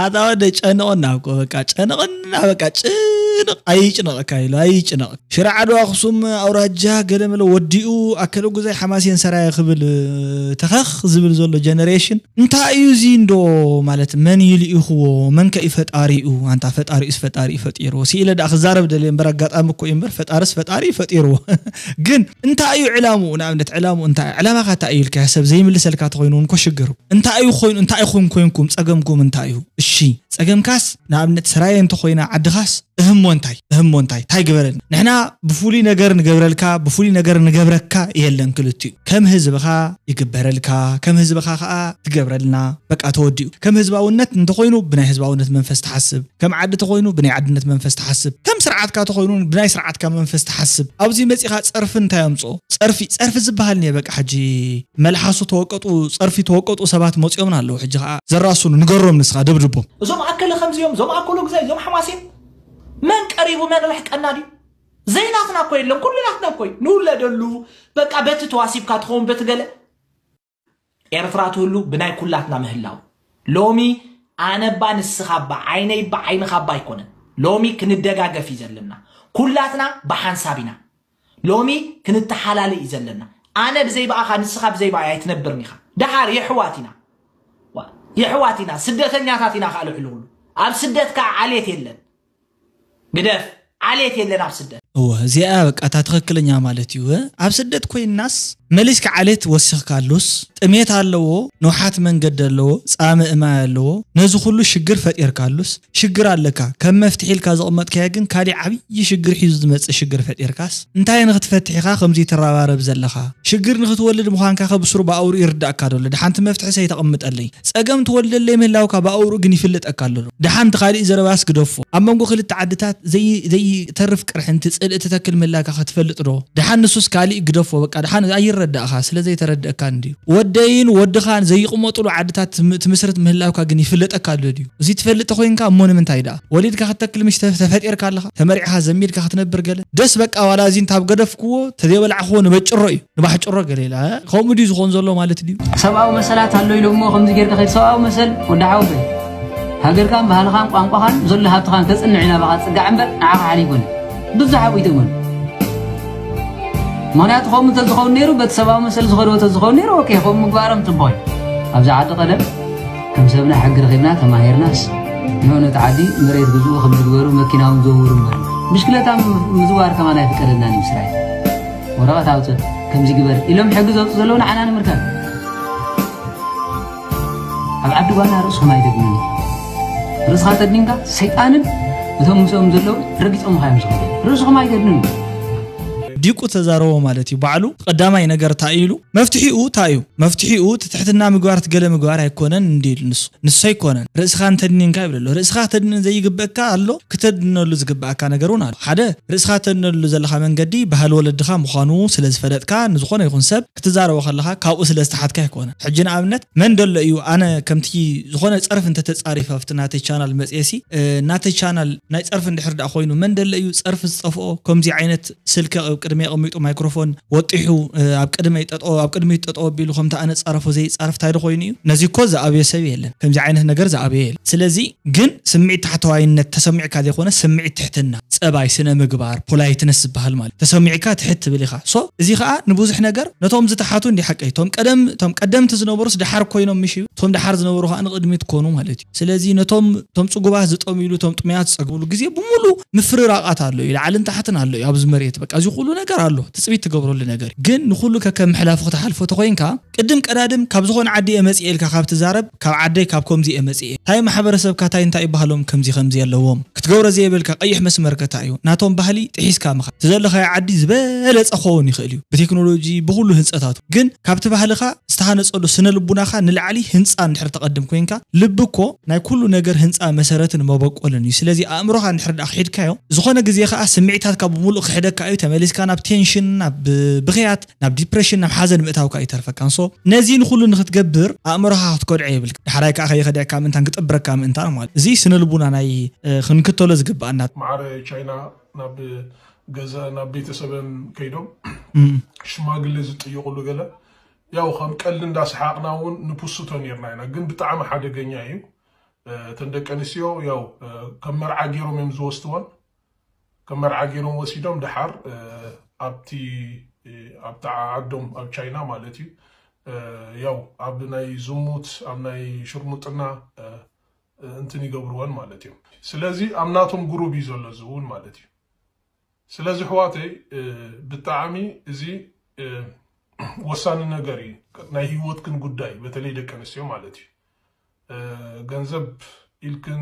ኣታ ወደ ጨንቆና እኮ በቃ፣ ጨንቆና በቃ፣ ጭ-፣ ኣይጭነቕ ኣይጭነቕካ ኢሉ ኣይጭነቕ ሽረ ዓድዋ ኣኽሱም ኣውራጃ ገለመለ ወዲኡ ኣከለ ጉዛይ ሓማሴን ሰራየ ክብል ተኸኽ ዝብል ዘሎ ጀነሬሽን እንታይ እዩ እዚ እንዶ ማለት መን እዩ ልኢኽዎ መን ከ እዩ ፈጣሪኡ ኣንታ ፈጣሪኡስ ፈጣሪ እዩ ፈጢርዎ ስኢለ ደኣ ክዛረብ ደልየ እምበር ኣጋጣሚ እኮ እዩ እምበር ፈጣርስ ፈጣሪ እዩ ፈጢርዎ ግን እንታይ እዩ ዕላምኡ ንኣብነት ዕላምኡ እንታይ ዕላማኻ እንታይ እዩ ኢልካ ሰብ ዘይምልሰልካ ተኾይኑ እውን ኮ ሽግር እንታይ እዩ ኮይኑ እንታይ ኢኹም ኮይንኩም ጸገምኩም እንታይ እዩ እሺ ጸገምካስ ንኣብነት ሰራየ እንተኾይና ዓድኻስ እህሞ እንታይ እህሞ እንታይ እንታይ ግበረልና ንሕና ብፍሉይ ነገር ንገብረልካ ብፍሉይ ነገር ንገብረካ የለን ክልቲኡ ከም ህዝብኻ ይግበረልካ ከም ህዝብኻ ከዓ ትገብረልና በቃ ተወዲኡ ከም ህዝባውነት እንተኾይኑ ብናይ ህዝባውነት መንፈስ ትሓስብ ከም ዓዲ ተኾይኑ ብናይ ዓድነት መንፈስ ትሓስብ ከም ስርዓትካ ተኾይኑ ብናይ ስርዓትካ መንፈስ ትሓስብ ኣብዚ መፂኻ ፀርፊ እንታይ ኣምፅኦ ፀርፊ ፀርፊ ዝበሃል እኒአ በቃ ሕጂ መልሓሱ ተወቀጡ ፀርፊ ተወቀጡ ሰባት መፂኦምና ኣለዉ ሕጂ ከዓ ዘራስኑ ንገሮም ንስኻ ደብድቦም እዞም ኣከለ ከምዚኦም እዞም ኣከሎ ግዛይ እዞም ሓማሴን መን ቀሪቡ መን ርሕቀና ድዩ ዘይናትና እኮ የለን ኩሉ ናትና እኮ እዩ ንውለደሉ በቃ በቲ ተዋሲብካ ትኸውን በቲ ገለ ኤርትራ ትህሉ ብናይ ኩላትና ምህላው ሎሚ ኣነባ ንስኻባ ዓይነይባ ዓይንኻባ ኣይኮነን ሎሚ ክንደጋገፍ እዩ ዘለና ኩላትና ብሓንሳብ ኢና ሎሚ ክንተሓላለ እዩ ዘለና ኣነ ብዘይባኣኻ ንስኻ ብዘይባኣይ ኣይትነብርን ኢኻ ደሓር የሕዋት ኢና የሕዋት ኢና ስደተኛታት ኢና ከዓ ልዕሊ ኩሉ ኣብ ስደት ከዓ ዓሌት የለን ግደፍ ዓሌት የለን ኣብ ስደት እወ እዚኣ በቃ እታ ትኽክለኛ ማለት እዩ ኣብ ስደት ኮይንናስ መሊስካ ዓሌት ወሲኽካሉስ ጥሜት ኣለዎ ንውሓት መንገዲ ኣለዎ ፃምእ ማይ ኣለዎ ነዚ ኩሉ ሽግር ፈጢርካሉስ ሽግር ኣለካ ከም መፍትሒ ኢልካ ዘቕመጥካዮ ግን ካሊእ ዓብዪ ሽግር ሒዙ ዝመፅእ ሽግር ፈጢርካስ እንታይ ንክትፈትሕ ኢኻ ከምዚ ትረባረብ ዘለኻ ሽግር ንክትወልድ ምዃንካ ከ ብስሩ ብኣውሩ ይርዳእካ ደሎ ድሓንቲ መፍትሒ ሰይተቕምጠለይ ጸገም ትወልደለይ ምህላውካ ብኣውሩ ግን ይፍለጠካ ኣሎ ዶ? ደሓን እቲ ካሊእ ዘረባስ ግደፎ። ኣብ መንጎ ክልተ ዓድታት ዘይ ዘይተርፍ ቅርሕንቲ ጽልኢ ትተክል ምህላካ ከ ትፈልጥ ዶ? ደሓን ንሱስ ካሊእ ግደፎ በቃ ደሓን ኣይረዳእኻ ስለ ዘይተረደእካ እንድዩ። ወደይን ወድኻን ዘይቕመጥሉ ዓድታት ትም ትምስርት ምህላውካ ግን ይፍለጠካ ኣሎ ድዩ? እዚ ትፈልጥ ተኾይንካ እሞ ንምንታይ ደኣ? ወሊድካ ክትተክል ምሽ ተ ተፈጢርካ ኣለኻ? ተመሪዕኻ ዘሚድካ ክትነብር ገለ? ደስ በቃ ዋላ እዚ እንታብ ገደፍክዎ ተዘይበላዕኽዎ ንበጭሮ እዩ። ንባሕጭሮ ገለ ኢላ ከምኡ ድዩ ዝኾን ዘሎ ማለት ድዩ? ሰብኣዊ መሰላት ኣሎ ኢሎ እሞ ከምዚ ጌርካ ከይድ ሰብኣዊ መሰል ወዲ ሓወቦይ ሃገርካን ባህልኻን ቋንቋኻን ዘሎ ሃብትኻን ከጽንዕ ኢና ባኻ ጽጋዕ እምበር ንዓኻ ሓሊፉን ብዙሕ ኣብኡ ይጥቕሙን ምኽንያቱ ከምኡ እንተዝኸውን ነይሩ በቲ ሰብኣዊ መሰል ዝኸድዎ እንተዝኸውን ነይሩ ኦኬ ከምኡ ምግባሮም ጽቡቕ እዩ ኣብዚ ዓዲ ቀደም ከም ሰብና ሕጊ ረኺብና ተማሂርናስ ንዑ ነቲ ዓዲ መሬት ግዝኡ ከም ዝግበሩ መኪና እውን ዘውሩ እምበር ብሽክለታ ምዝዋር ከማን ኣይፍቀደልናን እዩ ስራይ ወረቐት ኣውፅእ ከምዚ ግበር ኢሎም ሕጊ ዘውፅእ ዘለዉ ንዓና ንምርካብ ኣብ ዓዲ ጓና ርእስኹም ኣይደግምን ርእስኻ ተድኒንካ ሰይጣንን እቶም ምስኦም ዘለዉ ረጊፆምኻ እዮም ዝኸዱ ርእስኹም ኣይተድንኑ ዲቁ ተዛረቦ ማለት እዩ ባዕሉ ቀዳማይ ነገር እንታይ ኢሉ መፍትሒኡ እንታይ እዩ መፍትሒኡ ትትሕትና ምግባር ትገለ ምግባር ኣይኮነን እንዲ ኢሉ ንሱ ንሱ ኣይኮነን ርእስኻ እንተድኒንካ ይብል ኣሎ ርእስኻ ተድንን ዘይግበእካ ኣሎ ክተድነሉ ዝግበኣካ ነገር እውን ኣሎ ሓደ ርእስኻ ተድነሉ ዘለኻ መንገዲ ባህሊ ወለድኻ ምዃኑ ስለ ዝፈለጥካ ንዝኾነ ይኹን ሰብ ክትዛረቦ ከለኻ ካብኡ ስለ ዝተሓትካ ኣይኮነን ሕጂ ንኣብነት መን ደሎ እዩ ኣነ ከምቲ ዝኾነ ጸርፍ እንተተጻሪፍ ኣብቲ ናተይ ቻናል መጽኤሲ ናተይ ቻናል ናይ ጸርፍ እንድሕር ደኣ ኮይኑ መን ደሎ እዩ ጸርፍ ዝጠፍኦ ከምዚ ዓይነት ስልኪ ኣብ ቅድሚ ኣቐሚጡ ማይክሮፎን ወጢሑ ኣብ ቅድመይ ጠጠው ኣብ ቅድሚት ጠጠው ኣቢሉ ከምቲ ኣነ ጻረፎ ዘይጻረፍ ታይ ዶ ኮይኑ እዩ ነዚ እኮ ዝኣብዮ ሰብ የለን ከምዚ ዓይነት ነገር ዝኣብዮ የለን ስለዚ ግን ስምዒት ታሕተዋይነት ተሰሚዕካ ዘይኮነ ስምዒት ትሕትና ጸባይ ስነ ምግባር ፖላይትነስ ዝበሃል ማለት ተሰሚዕካ ትሕት ትብል ኢኻ so እዚ ከዓ ንብዙሕ ነገር ነቶም ዝተሓቱ እንዲ ሓቀይ ቶም ቀደም ቶም ቀደምቲ ዝነበሩስ ደሓር ኮይኖም ምሽ እዩ ቶም ደሓር ዝነበሩ ከዓ ንቅድሚት ኮኑ ማለት እዩ ስለዚ ነቶም ቶም ጽጉባት ዝጠምይሉ ቶም ጥሙያት ዝጸግብሉ ግዜ ብምሉ ምፍርራቃት ኣሎ እዩ ላዕልን ታሕትን ኣሎ እዩ ኣብዚ መሬት በቃ እዚ ኩሉ ነገር ኣሎ ትጽቢት ትገብረሉ ነገር ግን ንኩሉ ከከም ምሕላፉ ክትሓልፎ ተኮይንካ ቅድም ቀዳድም ካብ ዝኾነ ዓዲ እየ መጽእ ኢልካ ካብ ትዛረብ ካብ ዓደይ ካብ ከምዚ እየ መጽእ እንታይ ማሕበረሰብካ ታይ እንታይ ይበሃሎም ከምዚ ከምዚ ኣለዎም ክትገብሮ ዘየብልካ ቀይሕ መስመር ከታ እዩ ናቶም ባህሊ ጥሒስካ ምኻ እቲ ዘለኻዮ ዓዲ ዝበለጸ ክኸውን ይኽእል እዩ ብቴክኖሎጂ ብኹሉ ህንፀታቱ ግን ካብቲ ባህልኻ ዝተሃነፀሉ ስነ ልቡናኻ ንላዕሊ ህንፃ እንድሕር ተቐድም ኮይንካ ልቢ እኮ ናይ ኩሉ ነገር ህንፃ መሰረትን መበቆልን እዩ ስለዚ ኣእምሮኻ እንድሕር ደኣ ክሒድካዮ ዝኾነ ግዜ ከዓ ስምዒታትካ ብምሉእ ክሕደካ እዩ ተመሊስካ ናብ ቴንሽን ናብ ብኽያት ናብ ዲፕሬሽን ናብ ሓዘን ምእታውካ ይተርፈካን so ነዚ ንኩሉ ንክትገብር ኣእምሮኻ ክትከድዖ የብልካ ዳሕራይ ከዓ ከይኸድዐካ ምእንታን ክጥብረካ ምእንታን ማለት እዚ ስነ ልቡና ናይ ክንክተሎ ዝግብኣና ማዕረ ቻይና ናብ ገዛ ናብ ቤተሰበን ከይዶም ሽማግሌ ዝጥይቁሉ ገለ ያው ከም ቀልዲ እንዳሰሓቅና እውን ንፕስቶ ነርና ኢና ግን ብጣዕሚ ሓደገኛ እዩ እተን ደቂ ኣንስትዮ ያው ከም መርዓ ገይሮም እዮም ዝወስድወን ከም መርዓ ገይሮም ወሲዶም ድሓር ኣብቲ ኣብቲ ዓዶም ኣብ ቻይና ማለት እዩ ያው ኣብ ናይ ዝሙት ኣብ ናይ ሽርሙጥና እንትን ይገብርወን ማለት እዮም። ስለዚ ኣብ ናቶም ግሩብ እዩ ዘሎ እዚ እውን ማለት እዩ። ስለዚ ኣሕዋተይ ብጣዕሚ እዚ ወሳኒ ነገር እዩ። ናይ ህይወትክን ጉዳይ በተለይ ደቂ ኣንስትዮ ማለት እዩ። ገንዘብ ኢልክን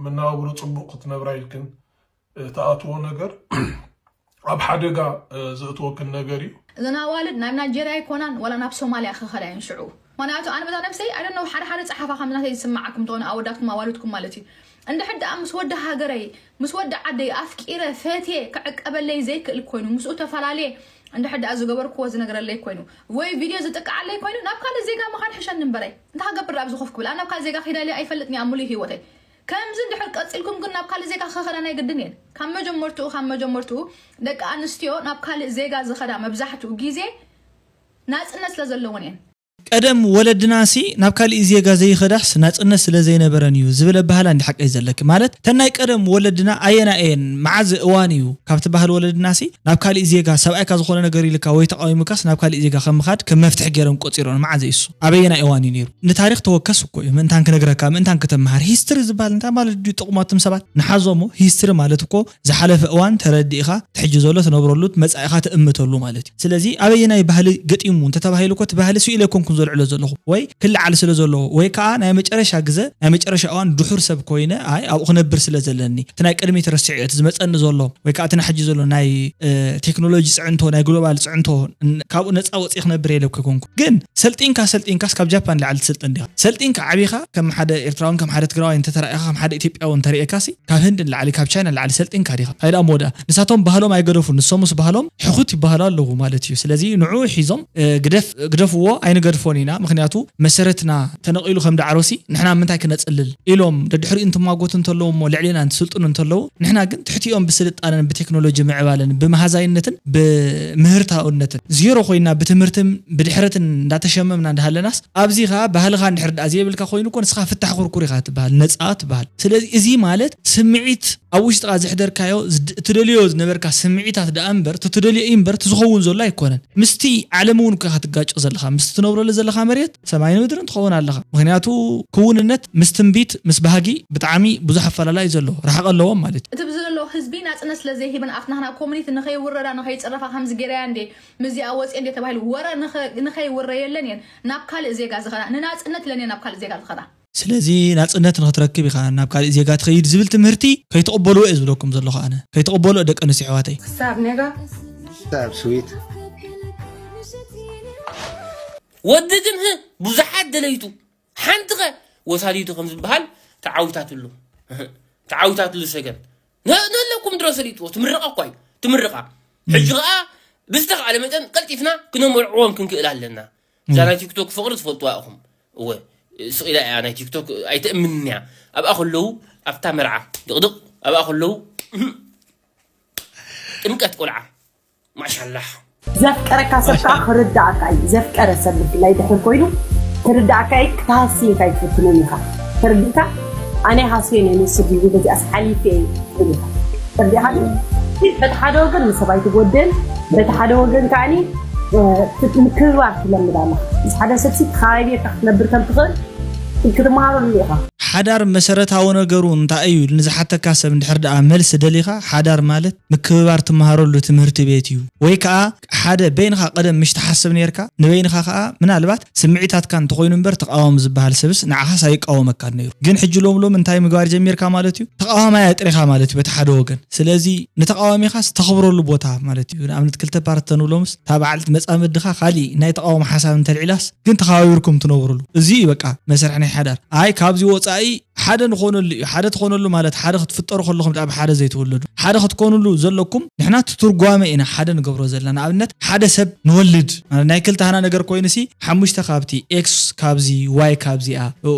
መነባብሮ ፅቡቅ ክትነብራ ኢልክን ትኣትዎ ነገር ኣብ ሓደጋ ዘእትወክን ነገር እዩ። እዘን ኣዋልድ ናብ ናይጀርያ ኣይኮናን ዋላ ናብ ሶማልያ ክኸዳ እየን ሽዑ። ምክንያቱ ኣነ በዛ ነብሰይ ኣይ ዶንት ኖው ሓደ ሓደ ፀሓፋ ከም ናተይ ዝስማዓኩም ትኾኑ ኣወዳትኩም ኣዋልድኩም ማለት እዩ። እንድሕር ደኣ ምስ ወዲ ሃገረይ ምስ ወዲ ዓደይ ኣፍቂረ ፈትየ ክዕቀበለይ ዘይክእል ኮይኑ ምስኡ ተፈላለየ እንድሕር ደኣ ዝገበርክዎ ዝነግረለይ ኮይኑ ወይ ቪድዮ ዝጥቅዓለይ ኮይኑ ናብ ካልእ ዜጋ ምኻድ ሕሸኒ እምበረይ እንታይ ክገብር ደኣ ኣብዚ ኮፍ ክብል ኣነ ናብ ካልእ ዜጋ ኺደ ኣይፈልጥን እየ ኣብ ሙሉእ ህይወተይ። ከምዚ እንድሕር ቀፂልኩም ግን ናብ ካልእ ዜጋ ክኸዳ ናይ ግድን እየን። ካብ መጀመርትኡ ካብ መጀመርትኡ ደቂ ኣንስትዮ ናብ ካልእ ዜጋ ዝኸዳ መብዛሕትኡ ግዜ ናፅነት ስለ ዘለወን እየን። ቀደም ወለድናሲ ናብ ካሊእ ዜጋ ዘይኸዳስ ናፅነት ስለ ዘይነበረን እዩ ዝብል ኣበሃህላ እንዲ ሓቀይ ዘለኪ። ማለት ተን ናይ ቀደም ወለድና ኣየና እየን መዓዝ እዋን እዩ ካብ ትበሃል ወለድናሲ ናብ ካሊእ ዜጋ ሰብኣይካ ዝኾነ ነገር ኢልካ ወይ ተቃዊሙካስ ናብ ካሊእ ዜጋ ከም ምኻድ ከም መፍትሒ ገይሮም ቆፂሮን መዓዝ እዩ እሱ ኣበየናይ እዋን እዩ ነይሩ? ንታሪኽ ተወከስ እኮ እዩ ምእንታን ክነግረካ ምእንታን ክተምሃር history ዝበሃል እንታይ ማለት ድዩ ጥቕሞትም ሰባት ንሓዞሞ history ማለት እኮ ዝሓለፈ እዋን ተረዲእኻ እቲ ሕጂ ዘሎ ትነብረሉ መፃኢኻ ትእምተሉ ማለት እዩ። ስለዚ ኣበየናይ ባህሊ ገጢሙ እንተተባሂሉ እኮ እቲ ባህሊ ስኢለ ኣይኮንኩን ዘልዕሎ ዘለኹ ወይ ክለዓል ስለ ዘለዎ ወይ ከዓ ናይ መጨረሻ ግዘ ናይ መጨረሻ እዋን ድሑር ሰብ ኮይነ ኣይ ኣብኡ ክነብር ስለ ዘለኒ እቲ ናይ ቅድሚት ረሲዐ እቲ ዝመፀኒ ዘሎ ወይ ከዓ እቲ ናይ ሕጂ ዘሎ ናይ ቴክኖሎጂ ፅዕንቶ ናይ ግሎባል ፅዕንቶ ካብኡ ነፃ ወፂእ ክነብር የለ ኣይኮንኩ ግን ሰልጢንካ ሰልጢንካስ ካብ ጃፓን ላዕሊ ትስልጥን ዲኻ? ሰልጢንካ ዓቢኻ ከም ሓደ ኤርትራውን ከም ሓደ ትግራዋይ እንተተራእኻ ከም ሓደ ኢትዮጵያዊ እንተርእየካሲ ካብ ህንዲ ንላዕሊ ካብ ቻይና ንላዕሊ ሰልጢንካ ዲኻ? እንታይ ደኣ መወዳእ ንሳቶም ባህሎም ኣይገደፉን ንሶምስ ባህሎም ሕኹት ይበሃሉ ኣለዉ ማለት እዩ። ስለዚ ንዑ ሒዞም ግደፍዎ ኣይንገድፎን ኢና ምክንያቱ መሰረትና ተነቒሉ ከም ዳዕሮሲ ንሕና ምንታይ ክነፅልል ኢሎም ደድሕሪኡ እንትማጎቱ እንተለዉ እሞ ልዕሌና እንትስልጥኑ እንተለዉ ንሕና ግን ትሕቲኦም ብስልጣነን ብቴክኖሎጂ ምዕባለን ብመሃዛይነትን ብምህርታውነትን ዜሮ ኮይና ብትምህርትን ብድሕረትን እንዳተሸመምና እንዳሃለናስ ኣብዚ ኸዓ ባህልኻ እንድሕር ደኣ ዘይብልካ ኮይኑ እኮ ንስኻ ፍታሕ ኩርኩር ኢኻ ትበሃል ነፃ ትበሃል። ስለዚ እዚ ማለት ስምዒት ኣብ ውሽጥኻ ዘሕደርካዮ ትደልዮ ዝነበርካ ስምዒታት ደኣ እምበር ትደልዮ እዩ እምበር ዝኸውን ዘሎ ኣይኮነን። ምስቲ ዓለም እውን እኮ ኢኻ ትጋጮ ዘለኻ ምስቲ ትነብረሉ ዘለኻ መሬት ሰማይን ምድርን ትኸውን ኣለኻ። ምኽንያቱ ክውንነት ምስ ትንቢት ምስ ባህጊ ብጣዕሚ ብዙሕ ኣፈላላይ እዩ ዘለዎ ርሓቕ ኣለዎም ማለት እዩ። እቲ ብዚ ዘሎ ህዝቢ ናፅነት ስለ ዘይሂብን ኣብቲ ናህና ኮሚኒቲ ንኸይውረዳ ንኸይፅረፋ ከምዚ ገይረያ እንዴ ምስዚኣ ወፅየ እንዴ ተባሂሉ ወረ ንኸይውረ የለን እየን ናብ ካልእ ዜጋ ዝኸዳ ንናፅነት ኢለን እየን ናብ ካልእ ዜጋ ዝኸዳ። ስለዚ ናፅነት ንኽትረክብ ኢኻ ናብ ካልእ ዜጋ ትኸይድ ዝብል ትምህርቲ ከይትቕበልዎ እየ ዝብለኩም ዘለኹ ኣነ ከይትቕበልኦ ደቂ ኣንስትዮ ኣሕዋተይ። ክሳብ ኔጋ ክሳብ ስዊት ወዲ ግን ህ ብዙሓት ደለይቱ ሓንቲ ኸ ወሳዲቱ ከም ዝበሃል ተዓዊታትሉ ተዓዊታትሉ ሰገን ነለኩም ድሮ ሰሊጥዎ ትምርቓ እኳ እዩ ትምርቓ ሕጂ ኸዓ ብዝተኽኣለ መጠን ቀልጢፍና ክነመርዕዎም ክንክእል ኣለና እዛ ናይ ቲክቶክ ፍቕሪ ትፈልጥዋ ኢኹም እወ ስቕ ኢላ እያ ናይ ቲክቶክ ኣይተእምንን እያ ኣብኣ ከለዉ ኣብታ መርዓ ድቕድቕ ኣብኣ ከለዉ ጥምቀት ቆልዓ ማሻላህ ዘፍቀረካ ሰብ ከዓ ክርዳእካ እዩ ዘፍቀረ ሰብ ብፍላይ ድሕር ኮይኑ ክርዳእካ እዩ ክትሃስይ እንታይ ትፍትንን ኢኻ ተረዲእካ ኣነ ሃስየ ናይ ነስብ እዩ በዚኣስ ሓሊፈ እዩ ትብል ኢኻ ተረዲእካ ግን በቲ ሓደ ወገን ንሰብ ኣይትጎድል በቲ ሓደ ወገን ከዓኒ ምክብባር ትለምድ ኣለኻ ምስ ሓደ ሰብሲ ተኸባቢርካ ክትነብር ከም ትኽእል ክትመሃረሉ ኢኻ ሓዳር መሰረታዊ ነገሩ እንታይ እዩ ንዝሓተካ ሰብ እንድሕር ደኣ መልሲ ደሊኻ ሓዳር ማለት ምክብባር ትመሃረሉ ትምህርቲ ቤት እዩ ወይ ከዓ ሓደ በይንኻ ቀደም ምሽ ትሓስብ ነርካ ንበይንኻ ከዓ ምናልባት ስምዒታትካ እንተኾይኑ እምበር ተቃወም ዝበሃል ሰብስ ንዓኻስ ኣይቃወመካን ነይሩ ግን ሕጂ ሎም ሎም እንታይ ምግባር ጀሚርካ ማለት እዩ ተቃዋማይ ኣጥሪኻ ማለት እዩ በቲ ሓደ ወገን ስለዚ ንተቃዋሚኻስ ተኽብረሉ ቦታ ማለት እዩ ንኣብነት ክልተ ፓርቲ ተንብሎምስ እታ በዓልቲ መጻምድኻ ካሊእ ናይ ተቃውሞ ሓሳብ እንተልዒላስ ግን ተኸባቢርኩም ትነብሩሉ እዚ እዩ በቃ መሰርሒ ናይ ሓዳር ኣይ ካብዚ ወፃኢ ሓደ ንኾነሉ እዩ ሓደ ትኾነሉ ማለት ሓደ ክትፍጠሩ ከለኹም ደኣ ብሓደ ዘይትውለዱ ሓደ ክትኮኑሉ ዘለኩም ንሕና ትትርጓመ ኢና ሓደ ንገብሮ ዘለና ንኣብነት ሓደ ሰብ ንወልድ ናይ ክልተ ሃና ነገር ኮይኑሲ ሓሙሽተ ካብቲ ኤክስ ካብዚ ዋይ ካብዚኣ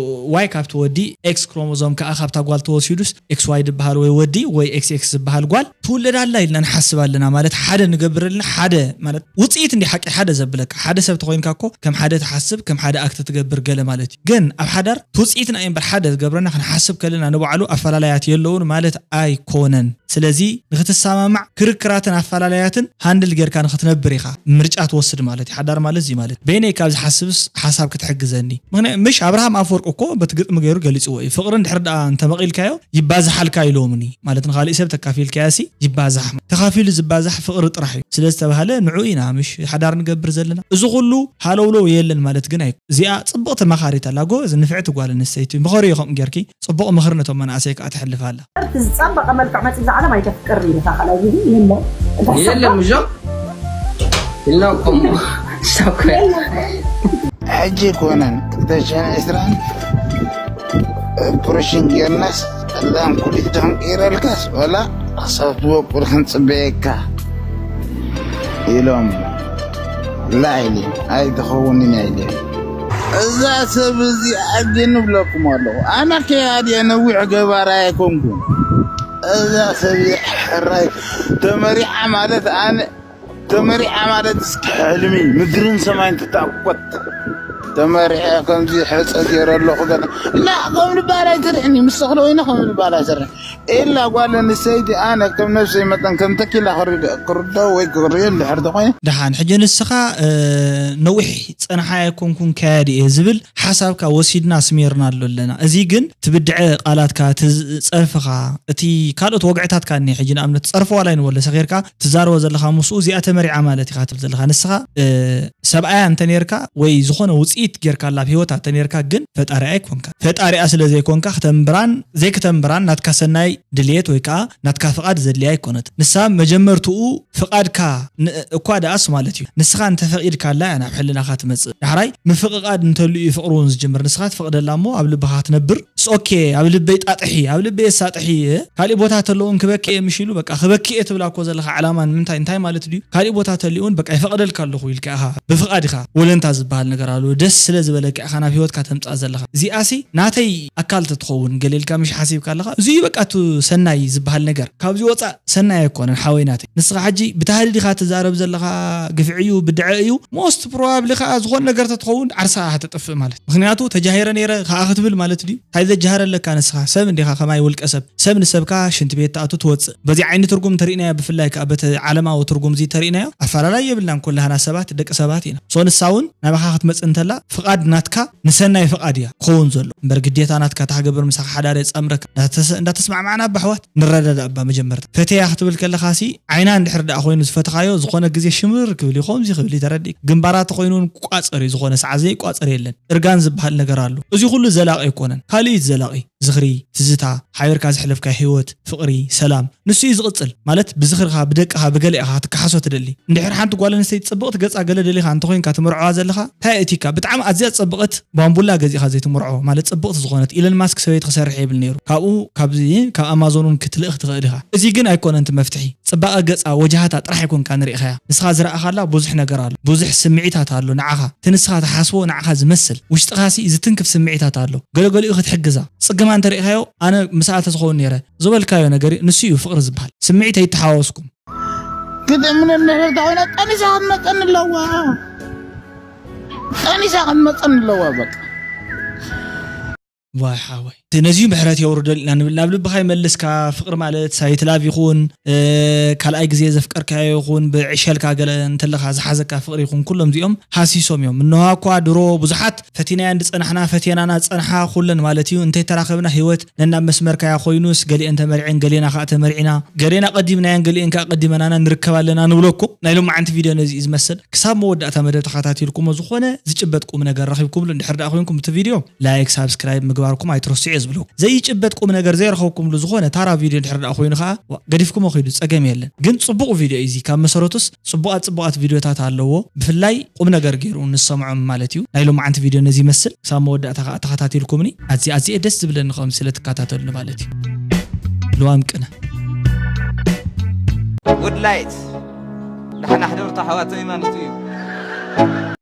ዋይ ካብቲ ወዲ ኤክስ ክሮሞዞም ከዓ ካብታ ጓል ተወሲዱስ ኤክስ ዋይ ዝበሃል ወይ ወዲ ወይ ኤክስ ኤክስ ዝበሃል ጓል ትውለድ ኣላ ኢልና ንሓስብ ኣለና ማለት ሓደ ንገብር ኣለና ሓደ ማለት ውፅኢት እንዲ ሓቂ ሓደ ዘብለካ ሓደ ሰብ ተኮይንካ እኮ ከም ሓደ ትሓስብ ከም ሓደ ኣክት ትገብር ገለ ማለት እዩ ግን ኣብ ሓዳር ትውፅኢትና እዩ እምበር ሓደ ዝገብረና ክንሓስብ ከለና ንባዕሉ ኣፈላላያት የለውን ማለት ኣይኮነን ስለዚ ንክትሰማማዕ ክርክራትን ኣፈላለያትን ሃንድል ጌርካ ንክትነብር ኢኻ ምርጫ ትወስድ ማለት እዩ። ሓዳር ማለት እዚ ማለት በይነይ ካብ ዝሓስብስ ሓሳብ ክትሕግዘኒ። ምክንያቱ ምሽ ኣብርሃም ኣፈወርቅ እኮ በቲ ግጥሚ ገይሩ ገሊፅዎ እዩ። ፍቅሪ እንድሕር ደኣ እንተመቂልካዮ ይባዝሓልካ ኢሎምኒ ማለት ንካሊእ ሰብ ተካፊልካዮ ሲ ይባዛሕ። ተካፊሉ ዝባዛሕ ፍቅሪ ጥራሕ እዩ ስለ ዝተባሃለ ንዑ ኢና ምሽ ሓዳር ንገብር ዘለና። እዚ ኩሉ ሃለውለው የለን ማለት ግን ኣይኮ። እዚኣ ጽብቕቲ መኻሪት ኣላ ጎበዝ ንፍዕቲ ጓል ኣንስተይቲ ምኸርዮ ከምኡ ጌርኪ ጽቡቕ ምኽሪ ነቶም መናእሰይ ከኣ ተሕልፍ ኣላ። እቲ ዝጸበቐ መልክዕ መጺእ ዝዓለም ኣይተፍቅር ኢልካ ካልኣይ ግዜ የለን። የለን ምዞ ኢልና እኮ እሞ ሳኮ ሕጂ ኮነን ክልተ ሽሕን ዕስራን ኦፕሬሽን ጌርናስ ኣላም ኩሊት ደም ቀይረልካስ ወላ ክሳብ ትበቁል ክንጽበየካ ኢሎም ላይሊ ኣይትኸውንን ኢለ እዛ ሰብ እዚኣ ግን እብለኩም ኣለኹ ኣነ ከያድየ ነዊሕ ገባር ኣይኮንኩን እዛ ሰብ እዚኣ ሕራይ ተመሪዓ ማለት ኣነ ተመሪዓ ማለት እስኪ ሕልሚ ምድርን ሰማይን ትታቆት ተመሪዐ ከምዚ ሕፀ ገይረ ኣለኹ ገለ ላ ከም ልባል ኣይሰርሕን እዩ ምስ ተኽለ ወይነ ከም ልባል ኣይሰርሕን ኢላ ጓል ኣንስተይቲ ኣነ ከም ነብሰይ መጠን ከም ተኪላ ክርድኦ ወይ ክርእዮ እንድሕር ተኾይነ ደሓን ሕጂ ንስኻ ነዊሕ ፀንሓ ኣይኮንኩን ከያዲ እየ ዝብል ሓሳብካ ወሲድና ኣስሚርናሉ ኣለና። እዚ ግን ትብድዐ ቃላትካ፣ እቲ ጸርፍኻ፣ እቲ ካልኦት ወግዕታትካ እኒሀ። ሕጂ ንኣብነት ጸርፊ ዋላ ኣይንበሎ፣ ሰኺርካ ትዛረቦ ዘለኻ ምስኡ እዚኣ ተመሪዓ ማለት ኢኻ ትብል ዘለኻ። ንስኻ ሰብኣያ እንተ ኔርካ ወይ ዝኾነ ውጽኢት ጌርካላ ኣብ ህይወታ እንተ ኔርካ ግን ፈጣሪኣ ኣይኮንካ። ፈጣሪኣ ስለ ዘይኮንካ ክተንብራን ዘይክተንብራን ናትካ ሰናይ ድልየት ወይ ከኣ ናትካ ፍቓድ ዘድልያ ኣይኮነት። ንሳ መጀመርትኡ ፍቓድካ እኳ ደኣስ ማለት እዩ። ንስኻ እንተፈቒድካላ እያ ናብ ሕልናኻ ትመጽእ። ዳሕራይ ምፍቕቓድ እንተልዩ እዩ ፍቕሪ እውን ዝጅምር። ንስኻ ትፈቕደላ እሞ ኣብ ልብኻ ክትነብር። ኦኬ ኣብ ልበይ ጣጥሒ፣ ኣብ ልበይ የሳጥሒ እየ። ካሊእ ቦታ ተለውን ክበኪ እየ ምሽ ኢሉ በቃ ክበኪ እየ ትብላ እኮ ዘለኻ ዕላማ ንምንታይ እንታይ ማለት ድዩ? ካሊእ ቦታ ተልዩ እውን በቃ ይፈቕደልካ ኣለኹ ኢልካ ኢኻ ብፍቓድ ኢኻ ወለንታ ዝበሃል ነገር ኣሎ። ደስ ስለ ዝበለካ ኢኻ ናብ ህይወትካ ተምጽኣ ዘለኻ። እዚኣሲ ናተይ ኣካል ተትኸውን ገለ ኢልካ ምሽ ሓሲብካ ኣለኻ። እዚ እዩ በቃ እቲ ሰናይ ዝበሃል ነገር። ካብዚ ወጻእ ሰናይ ኣይኮነን ሓወይ ናተይ። ንስኻ ሕጂ ብታህሊ ዲኻ ትዛረብ ዘለኻ ግፍዒ እዩ ብድዐ እዩ። Most probably ከኣ ዝኾነ ነገር ተትኸውን ዓርሳ እያ ተጥፍእ ማለት። ምኽንያቱ ተጃሂረ ነይረ ከኣ ክትብል ማለት ድዩ? እንታይ ዘጃህረ ኣለካ ንስኻ? ሰብ እንዲኻ ከማይ ውልቀ ሰብ። ሰብ ንሰብካ ሽንቲ ቤት ትኣቱ ትወጽእ። በዚ ዓይኒ ትርጉም እንተሪእናዮ ብፍላይ ከኣ በቲ ዓለማዊ ትርጉም እዚ እንተሪእናዮ ኣፈላላይ የብልናን ኩላህና ሰባት ደቂ ሰባት ኢና። So ንሳ እውን ናባኻ ክትመጽእ እንተላ ፍቓድ ናትካ ንሰናይ ፍቓድ እያ ክኸውን ዘሎ እምበር ግዴታ ናትካ ታክገብር ምሳኻ ሓዳር የጻምረካ እንዳተሰማዕማዕና ኣባ ኣሕዋት ንረዳዳእ እባ መጀመርታ ፈተያ ክትብል ከለኻሲ ዓይና እንድሕር ደኣ ኮይኑ ዝፈተኻዮ ዝኾነ ግዜ ሽምር ክብል እዩ ከምዚ ክብል እዩ ተረዲእ ግንባራ ተኮይኑ እውን ቋፀር እዩ ዝኾነ ሰዓት ዘይቋፀር የለን እርጋን ዝበሃል ነገር ኣሎ እዚ ኩሉ ዘላቂ ኣይኮነን ካልእ እዩ ዘላቂ ዝኽሪ ትዝታ ሓቢርካ ዘሕለፍካዮ ህይወት ፍቕሪ ሰላም ንሱ እዩ ዝቕጽል ማለት ብዝኽርኻ ብደቅኻ ብገለ ኢኻ ክትከሓሶ ትደሊ እንድሕር ሓንቲ ጓል ኣንስተይቲ ጽብቕቲ ገጻ ገለ ደሊኻ እንተኾይንካ ትምርዖዋ ዘለኻ እንታይ ኣእቲካ ብጣዕሚ ኣዝያ ዝጸበቐት ባምቡላ ገዚእኻ ዘይትምርዖ ማለት ጽብቕቲ ዝኾነት ኢለን ማስክ ሰበይቲ ክሰርሕ የብል ነይሩ ካብኡ ካብዚ ካብ ኣማዞን እውን ክትልእኽ ትኽእል ኢኻ እዚ ግን ኣይኮነን እቲ መፍትሒ ጽባቐ ገጻ ወጃሃታ ጥራሕ ኣይኮንካን ርኢኻያ ንስኻ ዝረኣኻላ ብዙሕ ነገር ኣሎ ብዙሕ ስምዒታት ኣሎ ንዓኻ እቲ ንስኻ ትሓስቦ ንዓኻ ዝመስል ውሽጥኻሲ ዝትንክፍ ስምዒታት ኣሎ ገለገሊኡ ክትሕግዛ ጽግማ እንተሪኢኻዮ ኣነ ምስኣ ተዝኸውን ነይረ ዝበልካዮ ነገር እዩ፣ ንሱ እዩ ፍቕሪ ዝበሃል። ስምዒት ኣይተሓዋወስኩም። ክትእምነኒ እንድሕር ተኾይና ጠኒሳ ክትመፀኒ ኣለዋ። ጠኒሳ ክትመፀኒ ኣለዋ በቃ። ዋይ ሓወይ እቲ ነዚዩ ምሕረት የውርደልና ንብል ናብ ልብኻ ይመልስካ ፍቕሪ ማለት ሳይት ላቭ ይኹን ካልኣይ ግዜ ዘፍቀርካዮ ይኹን ብዕሸልካ ገለ እንተለኻ ዝሓዘካ ፍቕሪ ይኹን ኩሎም እዚኦም ሃሲሶም እዮም እንሆ እኳ ድሮ ብዙሓት ፈቲናየን ዝጸናሕና ፈትየናና ዝጸንሓ ኩለን ማለት እዩ እንተይተራኸብና ህይወት ነናብ መስመርካያ ኮይኑስ ገሊአን ተመርዔን ገሌና ከኣ ተመርዒና ገሌና ቀዲምናየን ገሊአን ከኣ ቀዲመናና ንርከብ ኣለና ንብለኩም ናይ ሎማዓንቲ ቪድዮ ነዚ እዩ ዝመስል ክሳብ መወዳእታ መደብ ተኸታቲልኩሞ ዝኾነ ዝጭበጥ ቁም ነገር ረኺብኩምሉ እንድሕር ደኣ ኮይንኩም እቲ ቪድዮ ላይክ ሳብስክራይብ ምግባርኩም ኣይትረስዑ እየ ዝብለኩም ዘይጭበጥ ቁም ነገር ዘይረኸብኩምሉ ዝኾነ ታራ ቪድዮ እንድሕር ደኣ ኮይኑ ከኣ ገዲፍኩሞ ኺዱ ጸገም የለን ግን ጽቡቕ ቪድዮ እዩ እዚ ካብ መሰረቱስ ጽቡቓት ጽቡቓት ቪድዮታት ኣለዎ ብፍላይ ቁም ነገር ገይሩ ንሰምዖም ማለት እዩ ናይ ሎማዓንቲ ቪድዮ ነዚ ይመስል ክሳብ መወዳእታ ከዓ ተኸታቲልኩምኒ ኣዚ ኣዚየ ደስ ዝብለኒ ከም ስለ ትከታተሉኒ ማለት እዩ ልዋም ቅነ Good light ንሕና ሕደርቱ ኣሕዋት ዘይማኖት እዩ